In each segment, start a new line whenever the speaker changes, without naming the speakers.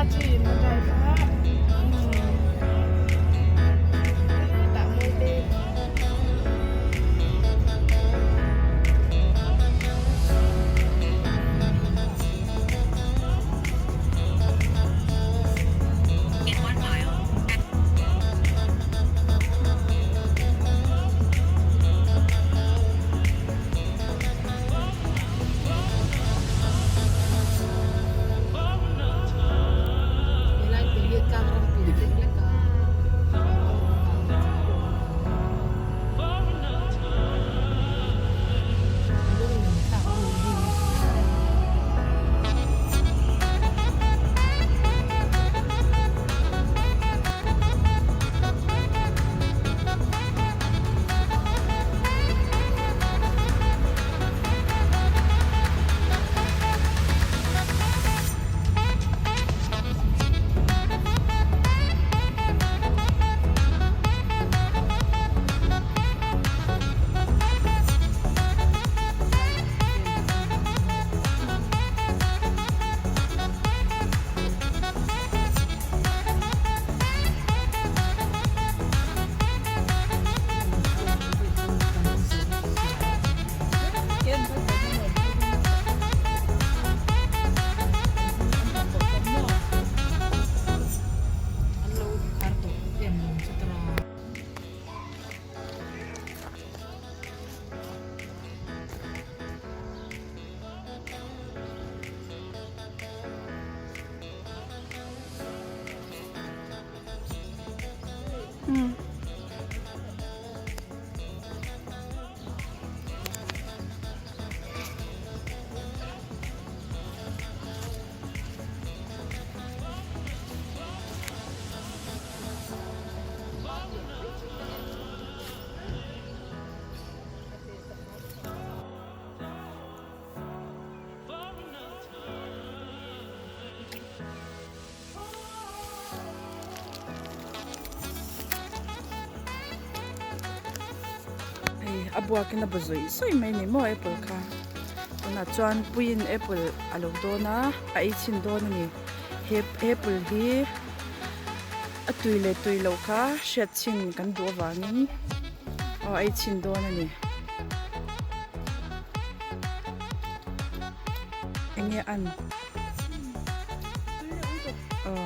A chi in a drive a tah mawi te.
Helai te hi tlang ram tui deuh lek a. Lung in thlak hun hi.
Hei a buakin a bu zawih zawih mai ni maw apple kha tunah chuan puiin apple a lo dawn a a ei chhin dawn a ni he apple hi a tui leh tui loh kha hriat chhin kan duh avangin aw a ei chhin dawn a ni. Enge an aw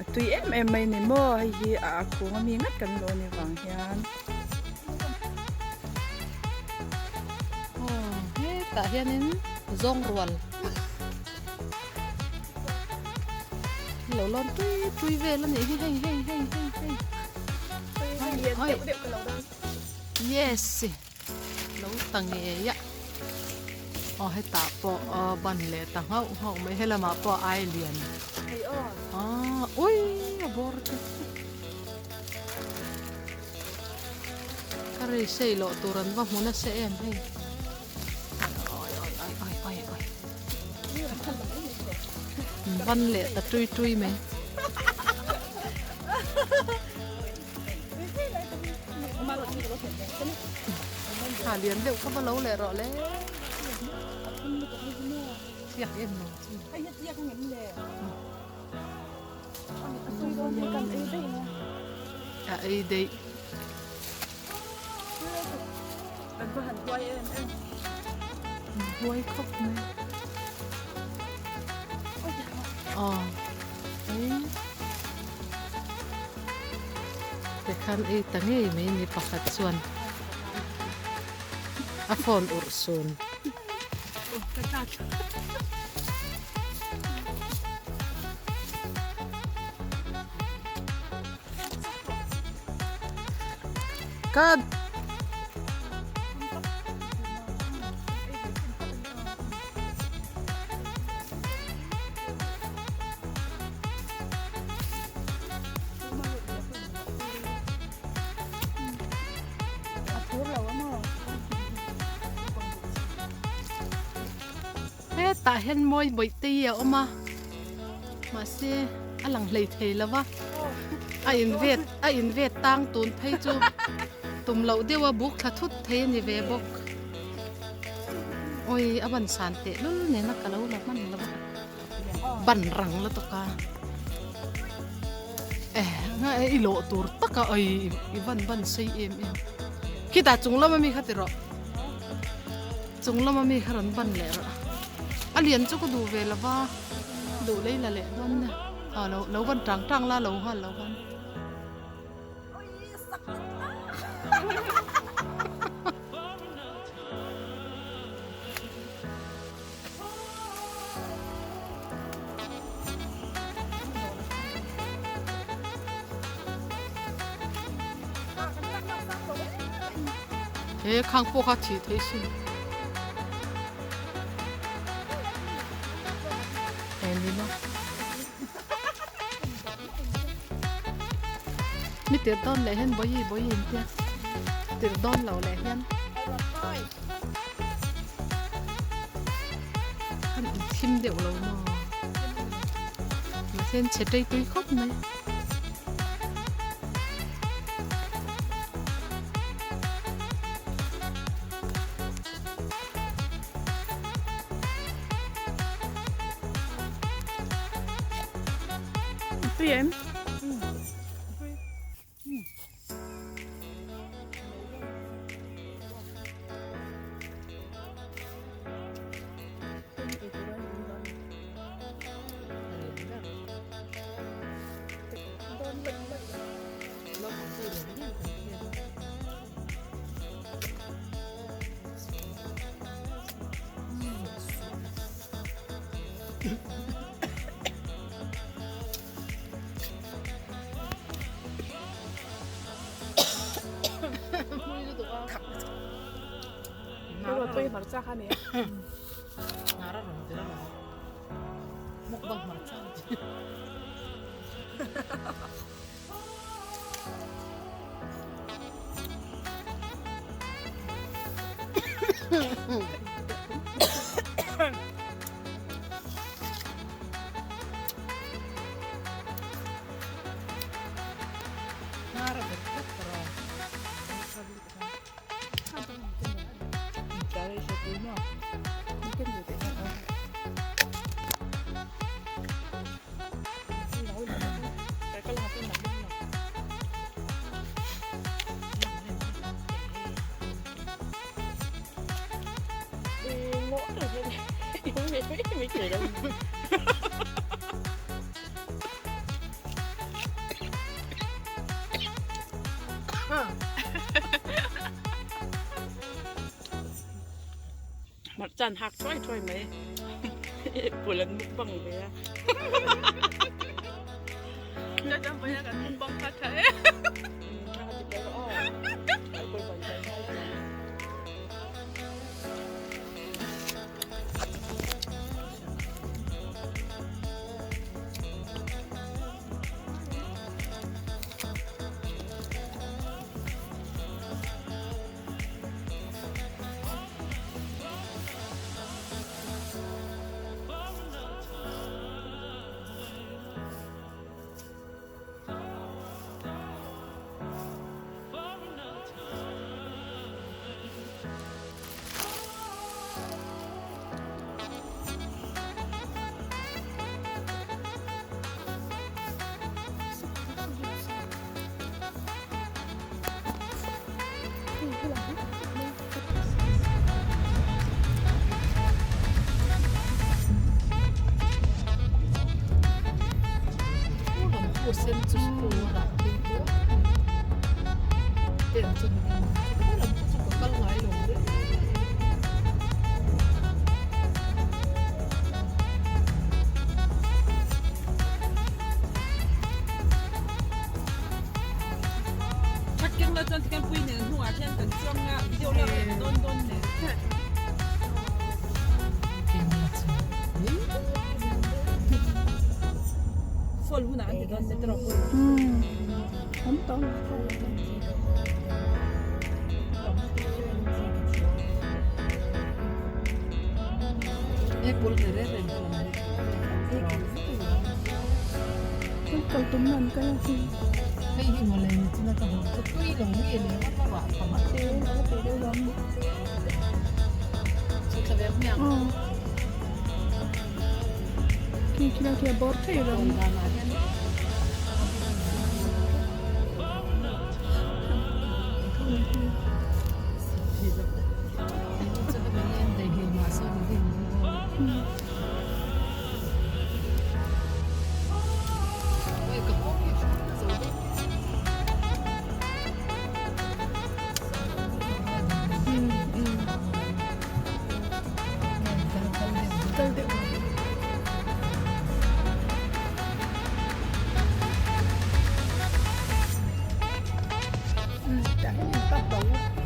a tui em em mai ni maw hei hi a a khung ami ngat kan lo ni vang hian.
Aw hetah hianin zawng rual lo lawn tui tui vel a nih hi hei hei hei hei hei yes. Lo ta ngei a aw hetah pawh aw ban leh ta nghauh nghauh mai helamah pawh a ai lian aaa ui a bawr te ka rei sei loh tur an va hmu nasa em hei awi awi awi awi awi awi ban leh ta tui tui mai. Ha lian deuh kha va lo leh rawh le. Chiak em lo chu.
Hei hi chiak ang em le? A sawi dawn hi kan ei daih a.
A ei daih.
Kan va han huai em em.
Huai khawp mai. Aw. Tikhan ei ta ngei mai ni pakhat chuan a phone urh sun. Ka Hetah hian mawi bawih te hi a awm a mahse a lang hlei thei lo va a invet a invet tang tun phei chu tum loh deuh a buk thla thut thei a ni ve bawk. Awi a ban san teh lul nen a ka lo la hman lo a ban rang lutuk a. Eh nga e i lawh tur taka oi i van ban sei em em khitah chung lama mi kha ti rawh chung lama mi kha rawn ban leh rawh a lian chu ka duh ve lova duh lei la leh dawn nia ah lo lo ban tang tang la lo nghal lo khan. He khang pawh kha thih theih sin. Mi tir dawn leh hian bawi bawi in tia tir dawn lo leh hian an inthim deuh lo maw mahse an chhe tei tui khawp mai.
Tui em? Hmarcha an hak thuai thuai mai apple an mukbang ve a
Kal deuh ang. Tah hian in park bang a.